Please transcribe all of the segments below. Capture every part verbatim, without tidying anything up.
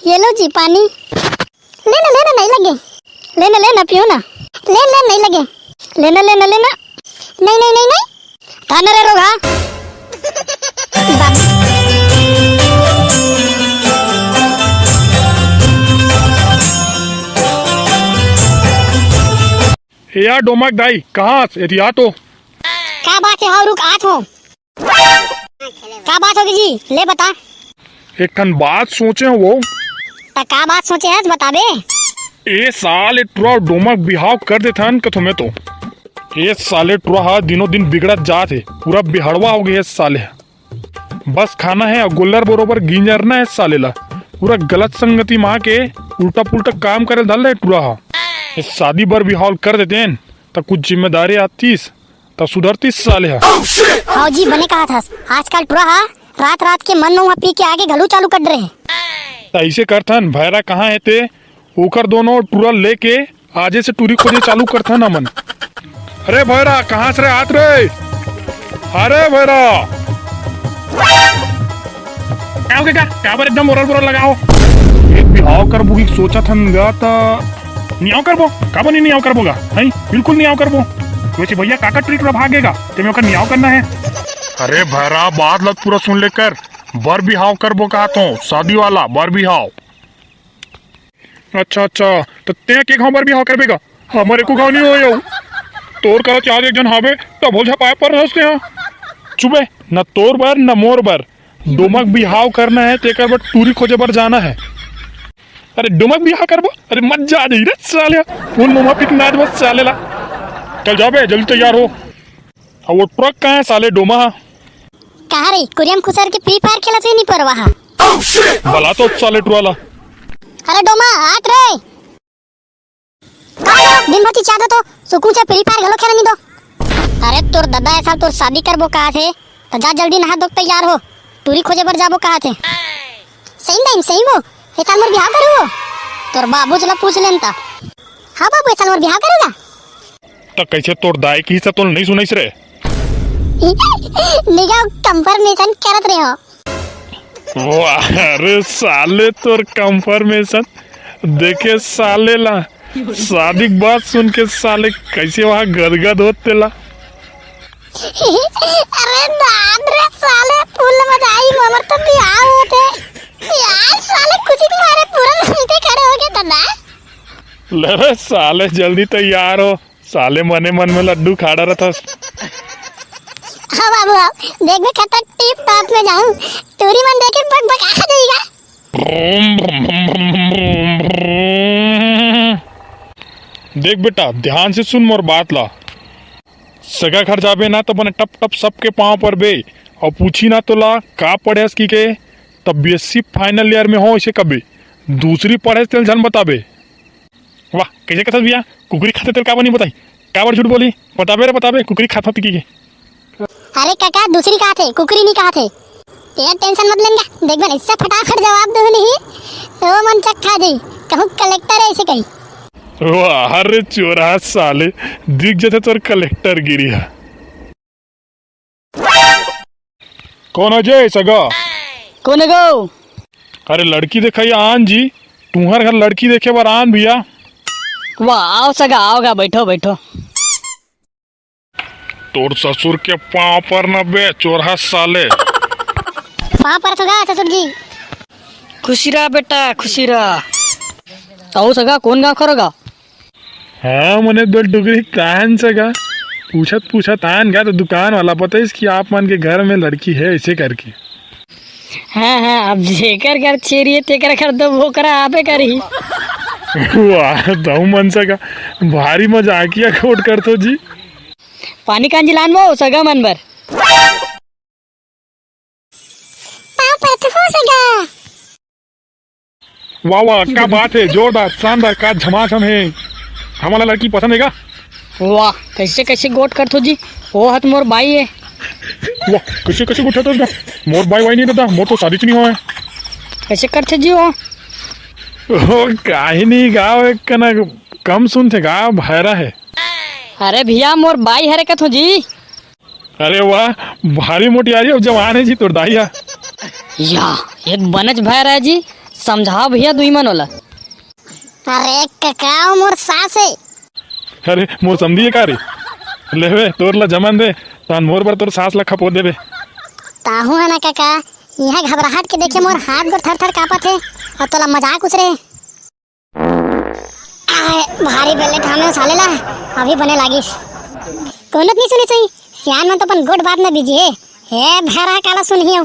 ये लो जी पानी। लेना, लेना, नहीं लगे। लेना, लेना, पियो ना। लेना, लेना, नहीं लगे। लेना, लेना, लेना। नहीं, नहीं, नहीं, नहीं। थाना रे रोगा। बाप। ए यार डोमक दाई, कहाँ हस? एती आ तो। का बात हे? हव, रुक, आत हों। का बात होगे जी? ले बता। एक ठन बात सोचे हों वो। त का बात सोचे हस, बताबे? ए साले टुरा डोमक बिहाव कर देथन कथों में तो। ए साले टुरा हा दिनों दिन बिगड़त जात हे, पूरा बिहड़वा होगे ए साले। बस खाना हे अउ गोल्लर बरोबर गिंजरना हे साले ला। पूरा गलत संगति मा के उल्टा पुल्टा काम करे धर ले टुरा हा। ए शादी बर बिहाव कर देतेन त कुछ जिम्मेदारी आतिस, त सुधरतिस साले हा। हव जी, बने कहत हस। आजकल टुरा हा रात रात के मन नोहा पी के आगे घलो चालू कर डरे हे। त अइसे करथन, भैरा कहाँ हे ते? ओकर दोनों टुरा लेके आजे से टूरी खोजे चालू करथन हमन। अरे भैरा, कहाँ से रे आत रे? अरे भैरा! का होगे का? काबर एकदम ओरल बोरल लगा हव? एक बिहाव करबो कि सोचत हन गा त नियाव करबो। काबर नहीं नियाव करबो गा? हैं? बिल्कुल नियाव करबो। वइसे भइया काका टूरी टुरा भागेगा, तेमे ओकर नियाव करना हे। अरे भैरा, बात ल पूरा सुन ले कर। बर बिहाव करबो कहत हों, शादी वाला बर बिहाव। अच्छा, अच्छा, त तें के घांव बर बिहाव करबे गा? हमर एको घांव नइ होय अउ। तोर करा चार एक झन हाबे, तभो झपाय पर रहस तें हा। चुप हे, न तोर बर, न मोर बर। डोमक बिहाव करना हे, तेकर बर टूरी खोजे बर जाना हे। अरे, डोमक बिहाव करबो? अरे, मजा आ जाही रे साले। फुल नोहा पी के नाचबो साले ला। चल जा बे, जल्दी तैयार हो। अउ वो टुरा कहाँ हे साले डोमा हा? कहाँ रे, कुरिया म खुसर के Free Fire खेलत हे नी परवा हा। बला तो साले टुरा ला। अरे डोमा, आत रे। का हो, दिन भर चिचियात हो तो, सुकून से Free Fire घलो खेले नी दो। अरे तोर ददा ए साल तोर शादी करबो कहत हे, त जा जल्दी नहा धो के तैयार हो, टूरी खोजे बर जाबो कहत हे। सही में दाई, सही वो, ए साल मोर बिहाव करहू वो। तोर बाबूच ला पूछ लेन त। हाँ बाबू, ए साल मोर बिहाव करहू गा। त कइसे तोर दाई किहिस त तोला नइ सुनइस रे? निगा confirmation करत रेहेंव। वाह रे साले, तोर confirmation देखे साले ला, शादी के बात सुन के साले कइसे वहाँ गदगद होत तेला। अरे दाद रे साले, फुल मजा आही, हमर तो बिहाव होत हे। यार साले खुशी के मारे पूरा रोंगटे खड़े होगे दादा। ले रे साले, जल्दी तैयार हो, साले मने मन में लड्डू खाड़ा रथस। हाँ बाबू, हाँ, देखबे खत्ता टिप टॉप में जाहूँ, टूरी मन देखे बकबका जाही गा। देख बेटा, ध्यान से सुन मोर बात ला। सगा घर जाबे ना त बने टप टप सबके पाँव परबे, अउ पूछही ना तोला का पढ़े हस कहिके, त BSc final year में हों अइसे कबे, दूसरी पढ़े हस तेला झन बताबे। वाह, कइसे कथस भइया, कुकरी खाथे तेला काबर नइ बताही, काबर झूठ बोलही, बताबे रे बताबे, कुकरी खाथस कहिके। अरे कका, दूसरी कहत हे, कुकरी नइ कहत हे। तें tension मत लेन गा, देखबे अइसे फटाफट जवाब देहूँ नहीं, ओ मन चक्का जाही, कहूँ कलेक्टर हे अइसे कही। वाह रे चोरहा साले, दिख जाथे तोर कलेक्टर गिरी हा। कोन हे जी सगा? कोन हे गो? अरे लड़की देखइया आन जी, तुंहर घर लड़की देखे बर आन भइया। वाह, आव सगा, आव गा, बइठो, बइठो। तोर ससुर के पाँव परना बे, चोरहा साले। पाँव परत हों गा ससुर जी। खुशी रह बेटा, खुशी रह। अउ सगा, कोन गाँव के हरो गा? हाँ, मने दो डुगरी कान सगा। पूछत पूछत आन गा त दुकान वाला बताइस कि आप मन के घर में लड़की हे अइसे करके। हाँ, हाँ, अब जेकर घर छेरी हे, तेकर घर तो बोकरा आबे करही। वाह, तहूँ मन सगा, भारी मजाकिया गोठ करथो जी। पानी कांजी लान वो सगा मन बर। पाँव परत हों सगा। वाह, वाह, का बात हे, जोरदार, शानदार, का झमाझम हे। हमन ला लड़की पसंद हे का? वाह, कइसे कइसे गोठ करथो जी, ओ हा त मोर बाई हे। वाह, कइसे कइसे गोठ करथो जी? मोर बाई वाई नइ हे दादा, मोर तो शादीच नइ होय। कइसे करथे जी ओ? ओ, काहे नइ गाव, एक कना कम सुनथे गा, भैरा हे। अरे भइया, मोर बाई हरे कथों जी। अरे वाह, भारी मोटियारी अउ जवान हे जी तोर दाई हा। या, एक बनेच भैरा हे जी, समझाओ भैया दुई मन ओला। अरे कका, वो मोर सास हे। अरे मोर समधी हे का रे? लेवे तोर ला जमन दे, तान मोर बर तोर सास ला खपोर देबे। ताहू हे ना कका, इहाँ घबराहट के देखे मोर हाथ गोड़ थर थर कांपत हे, अउ तोला मजाक उस रे। आय, भारी बेले ठामे साले ला, अभी बने लागिस। कोनो त नइ सुने सही, सियान मन तो अपन गोठ बात में बिजी हे। हे भैरा काला सुनही हो।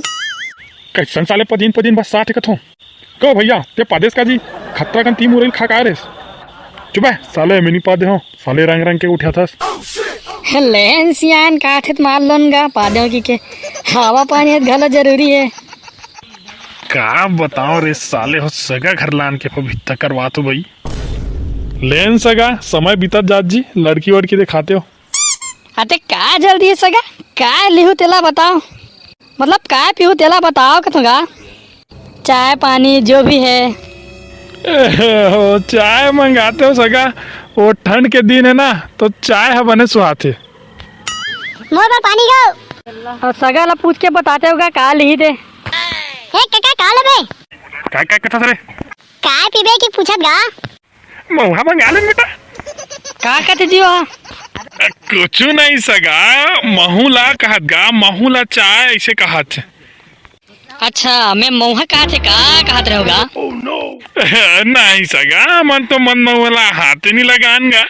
कइसन साले पदिन पदिन बस साठ कथों। कहो भैया, ते पादेस का जी? खतरा कन ती मुरई खा का रेस? चुप हे, साले मिनी पादे हो, साले रंग रंग के उठा थस। लेन सियान काथे त मार लोन गा, पादे हो कि के। हवा पानी हे त घलो जरूरी हे। का बताओ रे साले हो, सगा घर लान के पवित्र करवा तो भाई। लेन सगा, समय बीतत जात जी, लड़की वड़की देखाते हो। अते का जल्दी हे सगा, का लिहू तेला बताओ, मतलब का पीहू तेला बताओ कथों गा, चाय पानी जो भी हे। ए हो, चाय मंगाते हो सगा, वो ठंड के दिन हे ना, तो चाय ह बने सुहाथे। मोर बर पानी गो। अउ सगा ला पूछ के बताते हो गा, का लिही दे। ए कका, का लेबे? का, का कथस रे? का पीबे कि पूछत गा? महुआ मंगा लेन बेटा। का कथे जी वो? कुछु नहीं सगा, महू ला कहत गा, महू ला चाय अइसे कहत। अच्छा, मैं महुआ कहत हे का कहत रहे हो गा? नहीं सगा, मन तो मन महुआ ला हाथ ही नहीं लगान गा।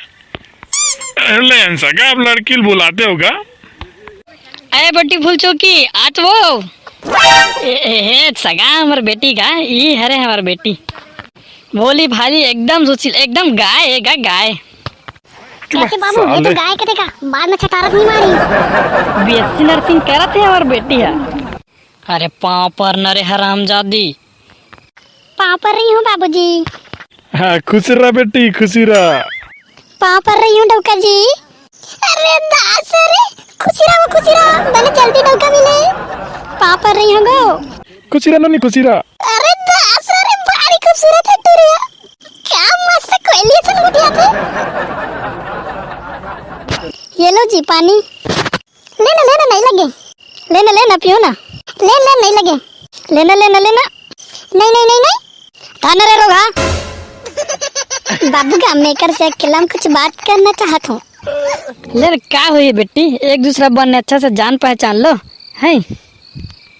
लेन सगा, अब लड़की ल बुलाते हो गा। अरे बेटी फूल चौकी, आत वो। ए, ए, हे सगा, हमर बेटी गा, ई हरे हमर बेटी। भोली भाली, एकदम सुशील, एकदम गाय हे गा, गाय। चुप कैसे बाबू, ये तो साले। गाय कथे का, बाद में छटारत नहीं मारी। बीएससी नर्सिंग करत हे हमर बेटी ह। अरे पाँव पर न रे हरामजादी। पाँव पर रही हूँ बाबूजी। हाँ, खुश रह बेटी, खुश रह। पाँव पर रही हूँ डौका जी। अरे दास रे, खुशी रह, खुशी रह, बने जल्दी डौका मिले। पाँव पर रही हूँ गो। खुशी रह नोनी, खुशी रह। अरे दास रे, बड़ी खूबसूरत हे टुरिया। का मस्त कोयली असन गोठियाथे। ये लो जी पानी। लेना, लेना, नहीं लगे। लेना, लेना, पियो ना। लेना, लेना, नहीं लगे। लेना, लेना, लेना। नहीं, नहीं, नहीं, नहीं। थाना रे रोगा। बाबू का मेकर से अकेला में कुछ बात करना चाहत हूँ। ले रे, का होही बेटी, एक दूसरा बने अच्छा से जान पहचान लो, हैं?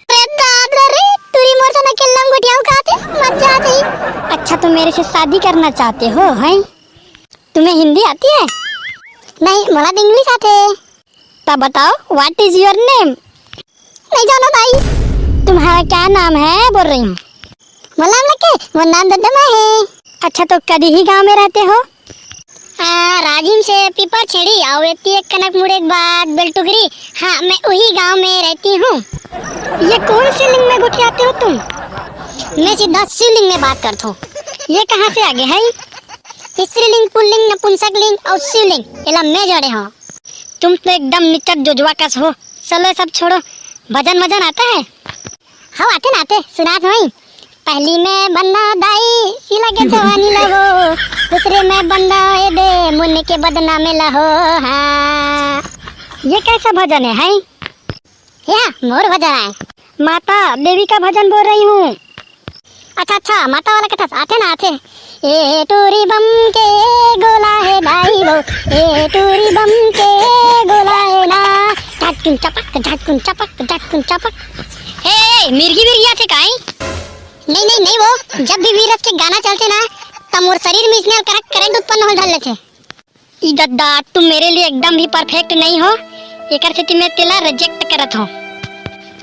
अरे दादा रे, टूरी मोर से अकेला में गोठियाऊ का आते, मजा आ जाई। अच्छा, तुम मेरे से शादी करना चाहते हो, हैं? तुम्हें हिंदी आती है? नहीं, मोला तो इंग्लिश आते। तब बताओ, what is your name? नहीं जानो दाई। तुम्हारा क्या नाम है, बोल रही हूँ। मोर नाम लगे, मोर नाम दद्दमा है। अच्छा, तो कदी ही गांव में रहते हो? आ, राजिम से पीपर छेड़ी, आओ एती एक कनक मुड़े के बाद बेलटुकरी। हाँ, मैं वही गांव में रहती हूँ। ये कौन सी लिंग में गोठियाते हो तुम? मैं सीधा शिवलिंग में बात करता हूँ। ये कहाँ से आ गए हैं? स्त्रीलिंग, पुल्लिंग, नपुंसक लिंग और शिवलिंग, एला मैं जोड़े हूँ। तुम तो एकदम निचक जोजवा कस हो। चलो, ये सब छोड़ो, भजन वजन आता है? हाँ, आते ना आते, सुनात होई। पहली में बन्ना दाई, सिला के जवानी लहो, दूसरे में बन्ना ए दे, मुन्ने के बदना में लहो। हाँ, ये कैसा भजन है, हैं? यह मोर भजन है। माता देवी का भजन बोल रही हूँ। अच्छा, अच्छा, माता वाला कथा आथे ना, आथे। ए टूरी बम के गोला हे दाई वो, ए टूरी बम के गोला हे ना। झटकुन चपक, झटकुन चपक, झटकुन चपक। ए, ए, मिर्गी बिर्गी आथे काई? नहीं, नहीं, नहीं वो, जब भी वीरज के गाना चलथे ना, त मोर शरीर में इसने करंट, करंट उत्पन्न हो ढल लेथे। ई दद्दा, तुम मेरे लिए एकदम भी परफेक्ट नहीं हो, एकर सेती मैं तेला रिजेक्ट करत हूँ।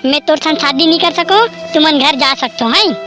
मैं तोर संग शादी नहीं कर सकूँ, तुमन घर जा सकते हो, हैं?